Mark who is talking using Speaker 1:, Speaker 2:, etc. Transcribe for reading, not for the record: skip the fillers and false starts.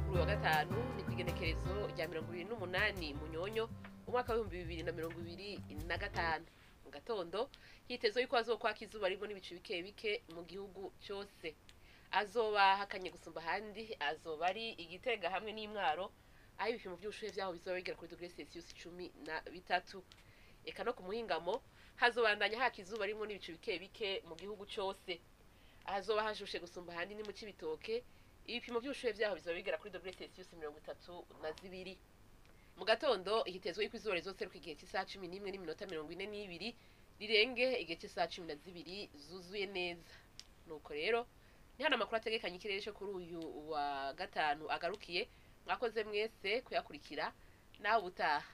Speaker 1: Kuri uyu wa gatanu ni kw'igenekerezo rya 28 Munyonyo umwaka w'2025. Mu gatondo hitezwe yuko hazokwaka izuba rimwe n'ibicu bike bike mu gihugu cyose. Azoba hakanye gusumba ahandi azoba ari Igitega hamwe n'Imwaro, aho ibipimo by'ubushuhe vyaho bizoba bigera kuri dogere Celsius 13. Eka no ku muhingamo hazobandanya haka izuba rimwe n'ibicu bike bike mu gihugu cyose. Ahazoba hashushe gusumba ahandi ni mu Cibitoke, ibipimo by'ubushuhe vyaho bizoba bigera kuri dogere Celsius 32. Mu gatondo hitezwe yuko izuba rizoseruka igihe cy'isaha 11:42, rirenge igihe cy'isaha 12 zuzuye neza. Nuko rero ni hano amakuru ategekanya ikirere cyo kuri uyu wa gatanu agarukiye. Mwakoze mwese kuyakurikira, nawe ubutaha.